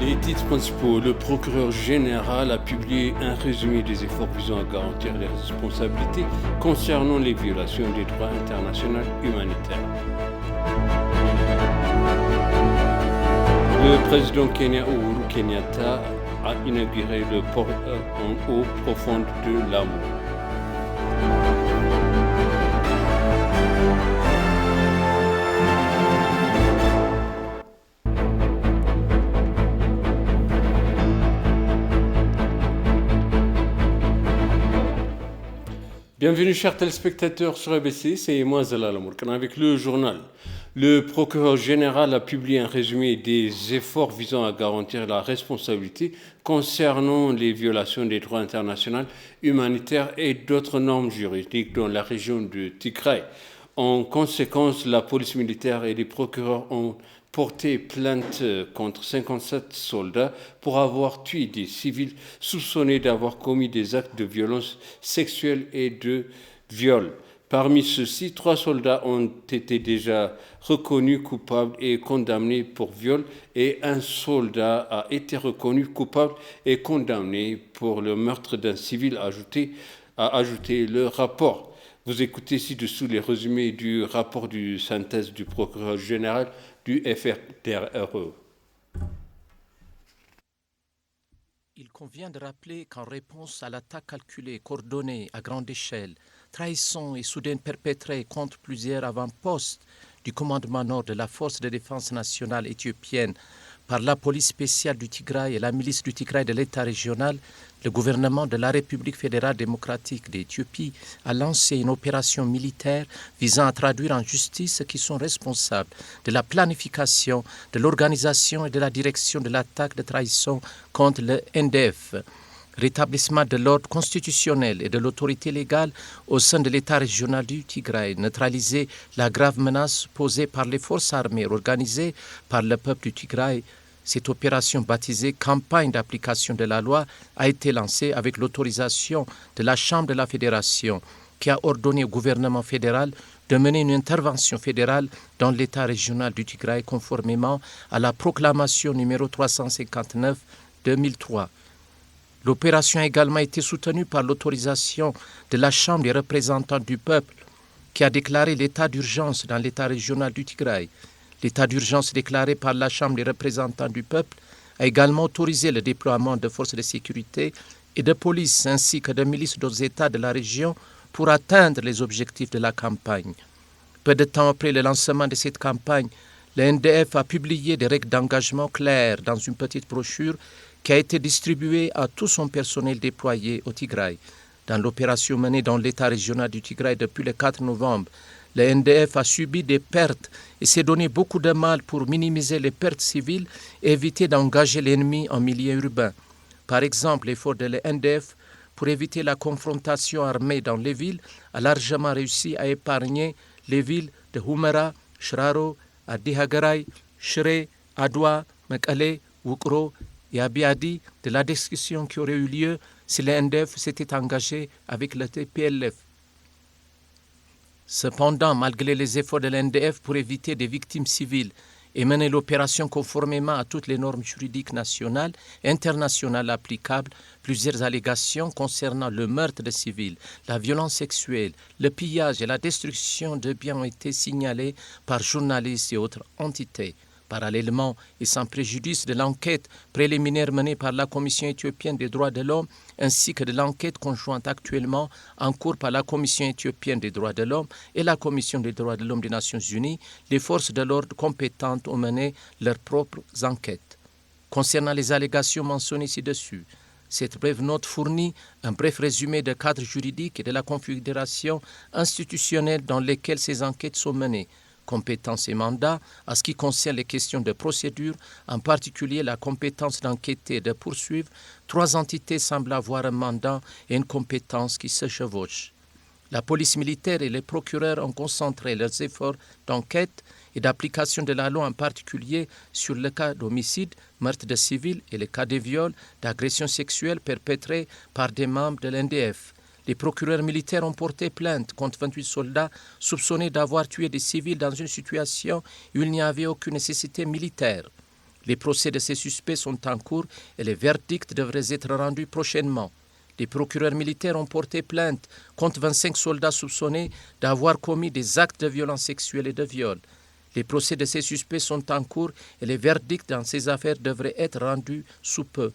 Les titres principaux. Le procureur général a publié un résumé des efforts visant à garantir les responsabilités concernant les violations des droits internationaux humanitaires. Le président kenyan Uhuru Kenyatta a inauguré le port en eau profonde de Lamu. Bienvenue chers téléspectateurs sur ABC, c'est moi Zalal Amourkan avec le journal. Le procureur général a publié un résumé des efforts visant à garantir la responsabilité concernant les violations des droits internationaux humanitaires et d'autres normes juridiques dans la région de Tigray. En conséquence, la police militaire et les procureurs ont porté plainte contre 57 soldats pour avoir tué des civils soupçonnés d'avoir commis des actes de violence sexuelle et de viol. Parmi ceux-ci, 3 soldats ont été déjà reconnus coupables et condamnés pour viol et un soldat a été reconnu coupable et condamné pour le meurtre d'un civil, a ajouté le rapport. Vous écoutez ci-dessous les résumés du rapport de synthèse du procureur général du FRDRE. Il convient de rappeler qu'en réponse à l'attaque calculée, coordonnée à grande échelle, trahison et soudaine perpétrée contre plusieurs avant-postes du commandement nord de la Force de défense nationale éthiopienne par la police spéciale du Tigray et la milice du Tigray de l'État régional, le gouvernement de la République fédérale démocratique d'Éthiopie a lancé une opération militaire visant à traduire en justice ceux qui sont responsables de la planification, de l'organisation et de la direction de l'attaque de trahison contre le NDF. Rétablissement de l'ordre constitutionnel et de l'autorité légale au sein de l'État régional du Tigray, neutraliser la grave menace posée par les forces armées organisées par le peuple du Tigray. Cette opération baptisée Campagne d'application de la loi a été lancée avec l'autorisation de la Chambre de la Fédération qui a ordonné au gouvernement fédéral de mener une intervention fédérale dans l'État régional du Tigray conformément à la proclamation numéro 359-2003. L'opération a également été soutenue par l'autorisation de la Chambre des représentants du peuple qui a déclaré l'état d'urgence dans l'État régional du Tigray. L'état d'urgence déclaré par la Chambre des représentants du peuple a également autorisé le déploiement de forces de sécurité et de police ainsi que de milices d'autres États de la région pour atteindre les objectifs de la campagne. Peu de temps après le lancement de cette campagne, le NDF a publié des règles d'engagement claires dans une petite brochure qui a été distribuée à tout son personnel déployé au Tigray. Dans l'opération menée dans l'État régional du Tigray depuis le 4 novembre, le NDF a subi des pertes et s'est donné beaucoup de mal pour minimiser les pertes civiles et éviter d'engager l'ennemi en milieu urbain. Par exemple, l'effort de l'NDF pour éviter la confrontation armée dans les villes a largement réussi à épargner les villes de Humera, Shraro, Adihagaray, Shire, Adwa, Mekale, Wukro et Abiadi de la discussion qui aurait eu lieu si le NDF s'était engagé avec le TPLF. Cependant, malgré les efforts de l'NDF pour éviter des victimes civiles et mener l'opération conformément à toutes les normes juridiques nationales et internationales applicables, plusieurs allégations concernant le meurtre de civils, la violence sexuelle, le pillage et la destruction de biens ont été signalées par journalistes et autres entités. Parallèlement et sans préjudice de l'enquête préliminaire menée par la Commission éthiopienne des droits de l'homme ainsi que de l'enquête conjointe actuellement en cours par la Commission éthiopienne des droits de l'homme et la Commission des droits de l'homme des Nations Unies, les forces de l'ordre compétentes ont mené leurs propres enquêtes. Concernant les allégations mentionnées ci-dessus, cette brève note fournit un bref résumé de cadre juridique et de la configuration institutionnelle dans lesquelles ces enquêtes sont menées. Compétences et mandats à ce qui concerne les questions de procédure, en particulier la compétence d'enquêter et de poursuivre, 3 entités semblent avoir un mandat et une compétence qui se chevauchent. La police militaire et les procureurs ont concentré leurs efforts d'enquête et d'application de la loi, en particulier sur le cas d'homicide, meurtre de civils et les cas de viol, d'agressions sexuelles perpétrés par des membres de l'NDF. Les procureurs militaires ont porté plainte contre 28 soldats soupçonnés d'avoir tué des civils dans une situation où il n'y avait aucune nécessité militaire. Les procès de ces suspects sont en cours et les verdicts devraient être rendus prochainement. Les procureurs militaires ont porté plainte contre 25 soldats soupçonnés d'avoir commis des actes de violence sexuelle et de viol. Les procès de ces suspects sont en cours et les verdicts dans ces affaires devraient être rendus sous peu.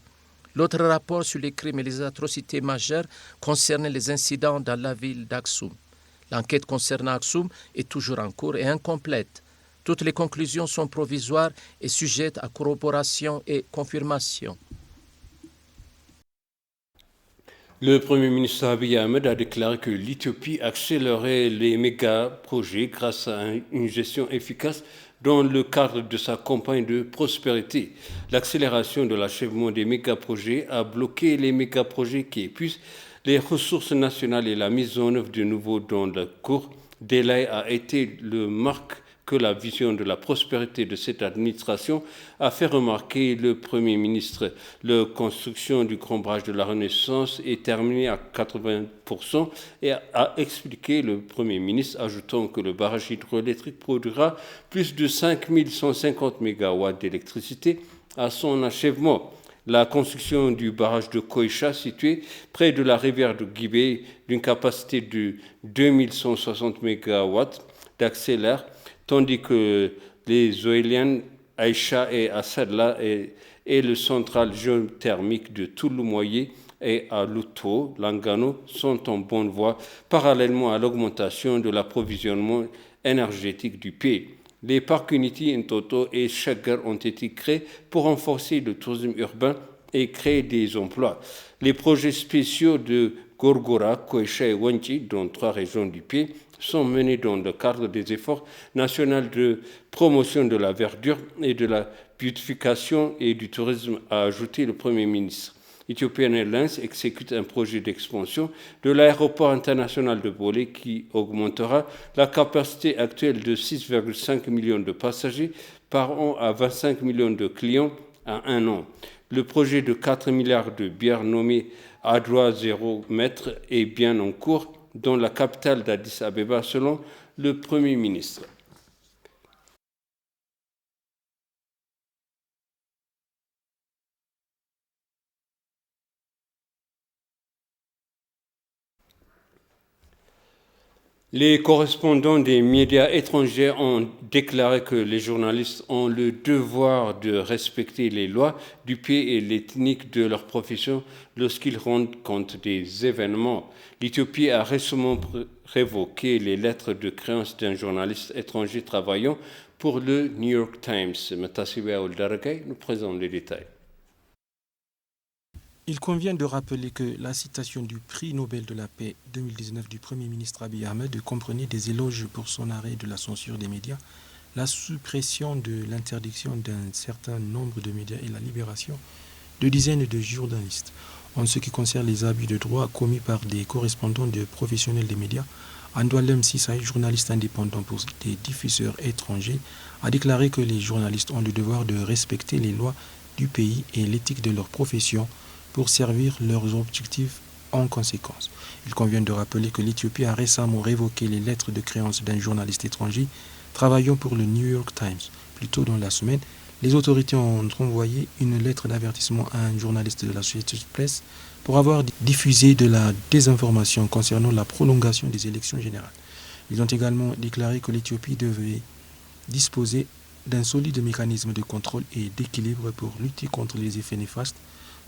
L'autre rapport sur les crimes et les atrocités majeures concernait les incidents dans la ville d'Aksum. L'enquête concernant Aksum est toujours en cours et incomplète. Toutes les conclusions sont provisoires et sujettes à corroboration et confirmation. Le Premier ministre Abiy Ahmed a déclaré que l'Éthiopie accélérerait les méga-projets grâce à une gestion efficace dans le cadre de sa campagne de prospérité. L'accélération de l'achèvement des méga-projets a bloqué les méga-projets qui épuisent les ressources nationales et la mise en œuvre de nouveaux dans le court délai a été le marque que la vision de la prospérité de cette administration a fait remarquer le Premier ministre. La construction du Grand Barrage de la Renaissance est terminée à 80% et a expliqué le Premier ministre, ajoutant que le barrage hydroélectrique produira plus de 5150 MW d'électricité à son achèvement. La construction du barrage de Koïcha, situé près de la rivière de Guibé, d'une capacité de 2160 MW, d'accélérer, tandis que les éoliennes Aïcha et Assadla et le central géothermique de Touloumoyer et à Luto, Langano, sont en bonne voie, parallèlement à l'augmentation de l'approvisionnement énergétique du pays. Les parcs Unity, Ntoto et Chagar ont été créés pour renforcer le tourisme urbain et créer des emplois. Les projets spéciaux de Gorgora, Koïcha et Wanchi, dans 3 régions du pays, sont menés dans le cadre des efforts nationaux de promotion de la verdure et de la beautification et du tourisme, a ajouté le Premier ministre. Ethiopian Airlines exécute un projet d'expansion de l'aéroport international de Bolé qui augmentera la capacité actuelle de 6,5 millions de passagers par an à 25 millions de clients à 1 an. Le projet de 4 milliards de bières nommé Adwa 0 mètre est bien en cours dans la capitale d'Addis Abeba, selon le Premier ministre. Les correspondants des médias étrangers ont déclaré que les journalistes ont le devoir de respecter les lois du pays et l'éthique de leur profession lorsqu'ils rendent compte des événements. L'Éthiopie a récemment révoqué les lettres de créance d'un journaliste étranger travaillant pour le New York Times. Matasibia Oldaragay nous présente les détails. Il convient de rappeler que la citation du prix Nobel de la paix 2019 du Premier ministre Abiy Ahmed comprenait des éloges pour son arrêt de la censure des médias, la suppression de l'interdiction d'un certain nombre de médias et la libération de dizaines de journalistes. En ce qui concerne les abus de droit commis par des correspondants de professionnels des médias, Andoalem Sissaï, journaliste indépendant pour des diffuseurs étrangers, a déclaré que les journalistes ont le devoir de respecter les lois du pays et l'éthique de leur profession pour servir leurs objectifs en conséquence. Il convient de rappeler que l'Éthiopie a récemment révoqué les lettres de créance d'un journaliste étranger travaillant pour le New York Times. Plus tôt dans la semaine, les autorités ont envoyé une lettre d'avertissement à un journaliste de la Associated Press pour avoir diffusé de la désinformation concernant la prolongation des élections générales. Ils ont également déclaré que l'Éthiopie devait disposer d'un solide mécanisme de contrôle et d'équilibre pour lutter contre les effets néfastes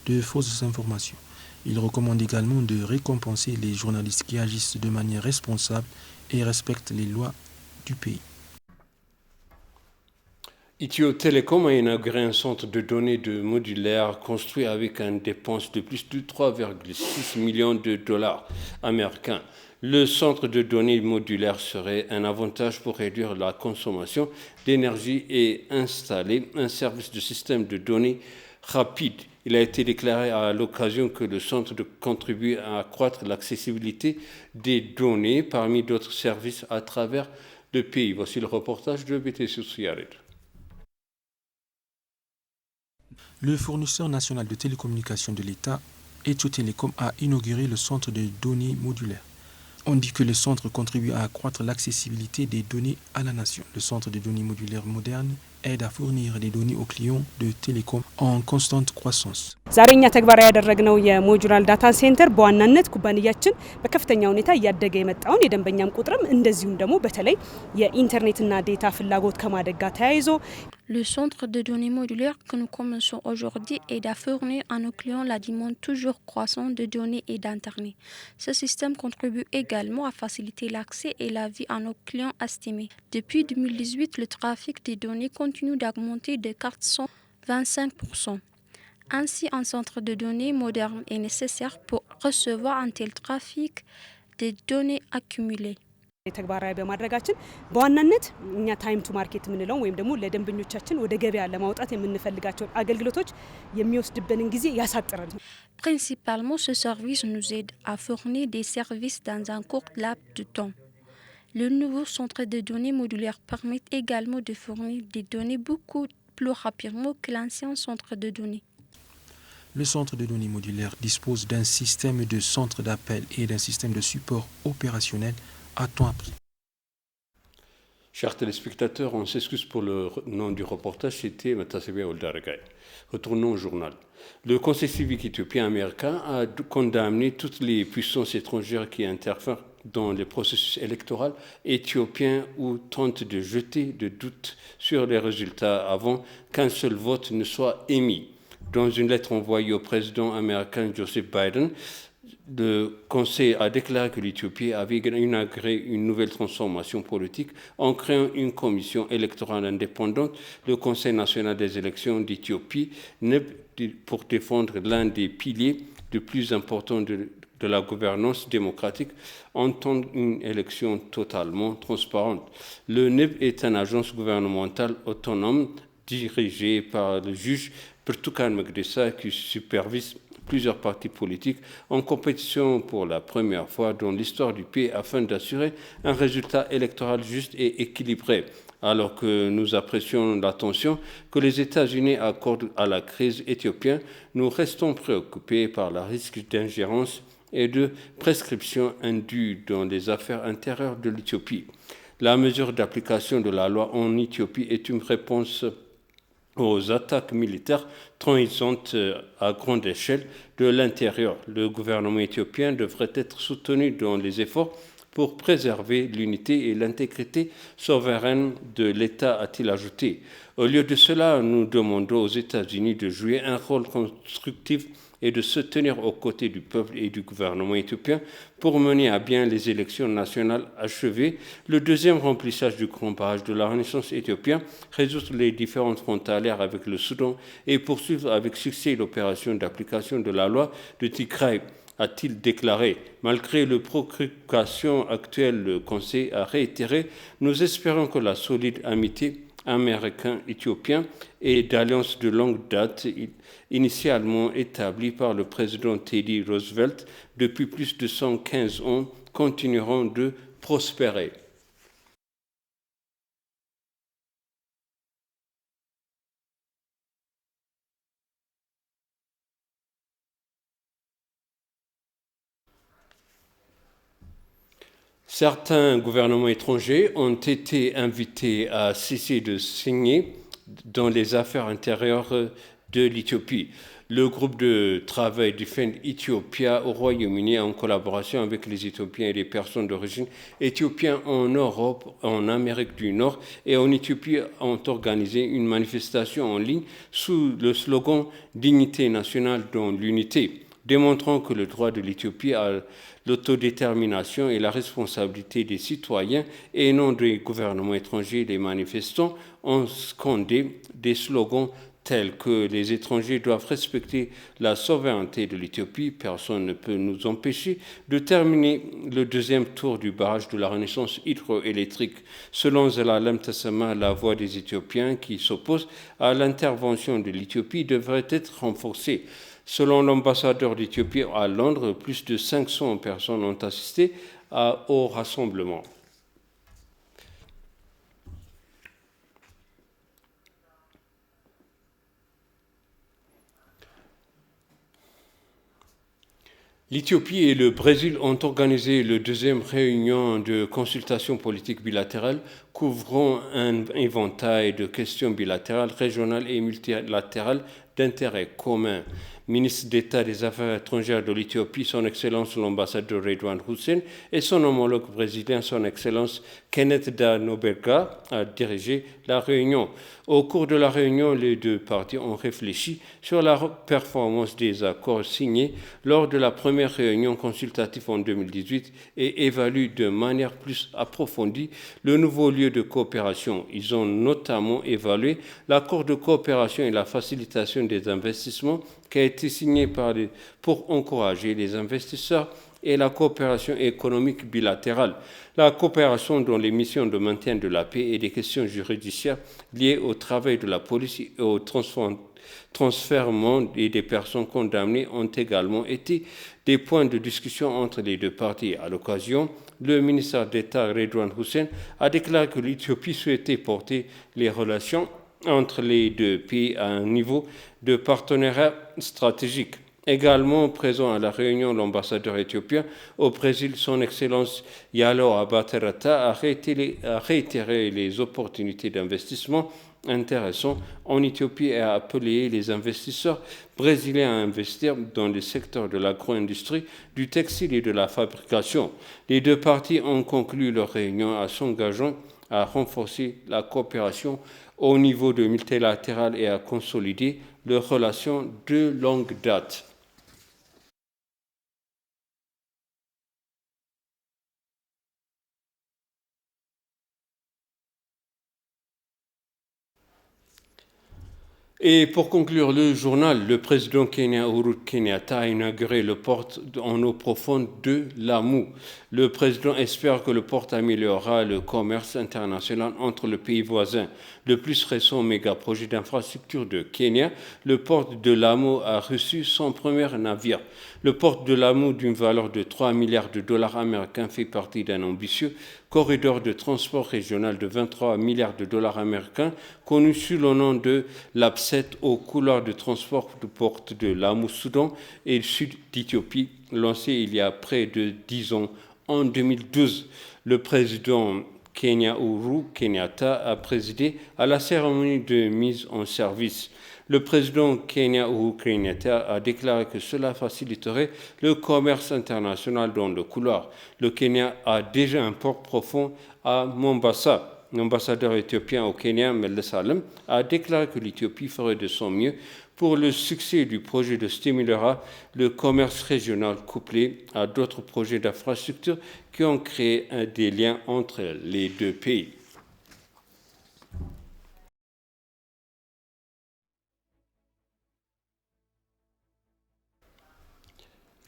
de fausses informations. Il recommande également de récompenser les journalistes qui agissent de manière responsable et respectent les lois du pays. Ethio Telecom a inauguré un centre de données de modulaire construit avec une dépense de plus de 3,6 millions de dollars américains. Le centre de données modulaire serait un avantage pour réduire la consommation d'énergie et installer un service de système de données rapide. Il a été déclaré à l'occasion que le centre contribue à accroître l'accessibilité des données parmi d'autres services à travers le pays. Voici le reportage de BTC Yared. Le fournisseur national de télécommunications de l'État, Ethio Telecom, a inauguré le centre de données modulaire. On dit que le centre contribue à accroître l'accessibilité des données à la nation. Le centre de données modulaire moderne aide à fournir des données aux clients de télécom en constante croissance. ዛሬ እኛ ተግባራዊ ያደረግነው የሞጁላር ዳታ ሴንተር በዋናነት ኩባንያችን በከፍተኛ ሁኔታ እያደገ የመጣውን የደንበኛም ቁጥርም እንደዚሁም ደግሞ በተለይ የኢንተርኔትና ዴታ ፍላጎት ከማደግ ጋር ተያይዞ Le centre de données modulaire que nous commençons aujourd'hui aide à fournir à nos clients la demande toujours croissante de données et d'Internet. Ce système contribue également à faciliter l'accès et la vie à nos clients estimés. Depuis 2018, le trafic des données continue d'augmenter de 425%. Ainsi, un centre de données moderne est nécessaire pour recevoir un tel trafic de données accumulées. ተግባራዊ በማድረጋችን በዋናነት እኛ ታይም ቱ ማርኬት ምንለው ወይም ደግሞ ለደንበኞቻችን ወደ ገበያ ለማውጣት የምንፈልጋቸው አገልግሎቶች የሚወስድበንን ጊዜ ያሳጥራል። Principalement, ce service nous aide à fournir des services dans un court laps de temps. Le nouveau centre de données modulaire permet également de fournir des données beaucoup plus rapidement que l'ancien centre de données. Le centre de données modulaire dispose d'un système de centre d'appel et d'un système de support opérationnel à temps pris. Chers téléspectateurs, on s'excuse pour le nom du reportage, c'était Matasebia Oldaragay. Retournons au journal. Le Conseil civique éthiopien-américain a condamné toutes les puissances étrangères qui interfèrent dans les processus électoraux éthiopiens ou tentent de jeter des doutes sur les résultats avant qu'un seul vote ne soit émis. Dans une lettre envoyée au président américain Joseph Biden, le Conseil a déclaré que l'Éthiopie avait inauguré une nouvelle transformation politique en créant une commission électorale indépendante, le Conseil national des élections d'Éthiopie, pour défendre l'un des piliers les plus importants de la gouvernance démocratique en tant qu'une élection totalement transparente. Le NEB est une agence gouvernementale autonome dirigée par le juge Birtukan Megdessa qui supervise plusieurs partis politiques en compétition pour la première fois dans l'histoire du pays afin d'assurer un résultat électoral juste et équilibré. Alors que nous apprécions l'attention que les États-Unis accordent à la crise éthiopienne, nous restons préoccupés par le risque d'ingérence et de prescription indue dans les affaires intérieures de l'Éthiopie. La mesure d'application de la loi en Éthiopie est une réponse aux attaques militaires trahissantes à grande échelle de l'intérieur. Le gouvernement éthiopien devrait être soutenu dans les efforts pour préserver l'unité et l'intégrité souveraine de l'État, a-t-il ajouté. Au lieu de cela, nous demandons aux États-Unis de jouer un rôle constructif et de se tenir aux côtés du peuple et du gouvernement éthiopien pour mener à bien les élections nationales achevées, le deuxième remplissage du grand barrage de la Renaissance éthiopienne, résoudre les différentes frontalières avec le Soudan et poursuivre avec succès l'opération d'application de la loi de Tigray, a-t-il déclaré. Malgré les préoccupations actuelles, le Conseil a réitéré « Nous espérons que la solide amitié américain-éthiopien et d'alliance de longue date initialement établie par le président Teddy Roosevelt depuis plus de 115 ans continueront de prospérer. Certains gouvernements étrangers ont été invités à cesser de signer dans les affaires intérieures de l'Éthiopie. Le groupe de travail Defend Ethiopia au Royaume-Uni, en collaboration avec les Éthiopiens et les personnes d'origine éthiopienne en Europe, en Amérique du Nord et en Éthiopie, ont organisé une manifestation en ligne sous le slogan « Dignité nationale dans l'unité », démontrant que le droit de l'Éthiopie à l'autodétermination et la responsabilité des citoyens et non des gouvernements étrangers. Les manifestants ont scandé des slogans tels que les étrangers doivent respecter la souveraineté de l'Éthiopie, personne ne peut nous empêcher de terminer le deuxième tour du barrage de la Renaissance hydroélectrique. Selon Zelalem Tassama, la voix des Éthiopiens qui s'opposent à l'intervention de l'Éthiopie devrait être renforcée. Selon l'ambassadeur d'Éthiopie à Londres, plus de 500 personnes ont assisté au rassemblement. L'Éthiopie et le Brésil ont organisé la deuxième réunion de consultation politique bilatérale couvrant un éventail de questions bilatérales, régionales et multilatérales d'intérêt commun. Ministre d'État des Affaires étrangères de l'Éthiopie, son Excellence l'ambassadeur Redouane Hussein et son homologue brésilien, son Excellence Kenneth Da Noberga, a dirigé la réunion. Au cours de la réunion, les deux parties ont réfléchi sur la performance des accords signés lors de la première réunion consultative en 2018 et évaluent de manière plus approfondie le nouveau lieu de coopération. Ils ont notamment évalué l'accord de coopération et la facilitation des investissements qui a été signé pour encourager les investisseurs et la coopération économique bilatérale. La coopération dans les missions de maintien de la paix et des questions judiciaires liées au travail de la police et au transfèrement des personnes condamnées ont également été des points de discussion entre les deux parties. À l'occasion, le ministre d'État Redouane Hussein a déclaré que l'Éthiopie souhaitait porter les relations entre les deux pays à un niveau de partenariat stratégique. Également présent à la réunion, l'ambassadeur éthiopien au Brésil, son Excellence Yalo Abaterata, a réitéré les opportunités d'investissement intéressant en Éthiopie et a appelé les investisseurs brésiliens à investir dans les secteurs de l'agro-industrie, du textile et de la fabrication. Les deux parties ont conclu leur réunion en s'engageant à renforcer la coopération au niveau de multilatéral et à consolider leurs relations de longue date. Et pour conclure le journal, le président kenyan Uhuru Kenyatta a inauguré le port en eau profonde de Lamu. Le président espère que le port améliorera le commerce international entre le pays voisin. Le plus récent méga-projet d'infrastructure de Kenya, le port de Lamu a reçu son premier navire. Le port de Lamu, d'une valeur de 3 milliards de dollars américains, fait partie d'un ambitieux corridor de transport régional de 23 milliards de dollars américains, connu sous le nom de l'APSET, au couloir de transport de port de Lamu, Soudan et le sud d'Éthiopie, lancé il y a près de 10 ans, en 2012. Le président Kenya Uhuru Kenyatta a présidé à la cérémonie de mise en service. Le président Kenya Uhuru Kenyatta a déclaré que cela faciliterait le commerce international dans le couloir. Le Kenya a déjà un port profond à Mombasa. L'ambassadeur éthiopien au Kenya, Mele Salem, a déclaré que l'Éthiopie ferait de son mieux pour le succès du projet de stimulera le commerce régional couplé à d'autres projets d'infrastructure qui ont créé des liens entre les deux pays.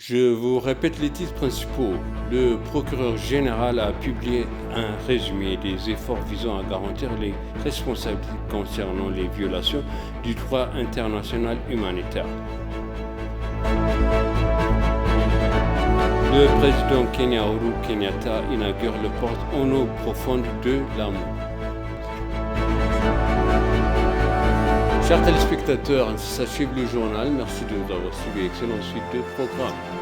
Je vous répète les titres principaux. Le procureur général a publié un résumé des efforts visant à garantir les responsabilités concernant les violations du droit international humanitaire. Le président Kenya Uhuru Kenyatta inaugure le port en eau profonde de Lamu. Chers téléspectateurs, ainsi s'achève le journal. Merci de nous avoir suivis. Excellente suite de programme.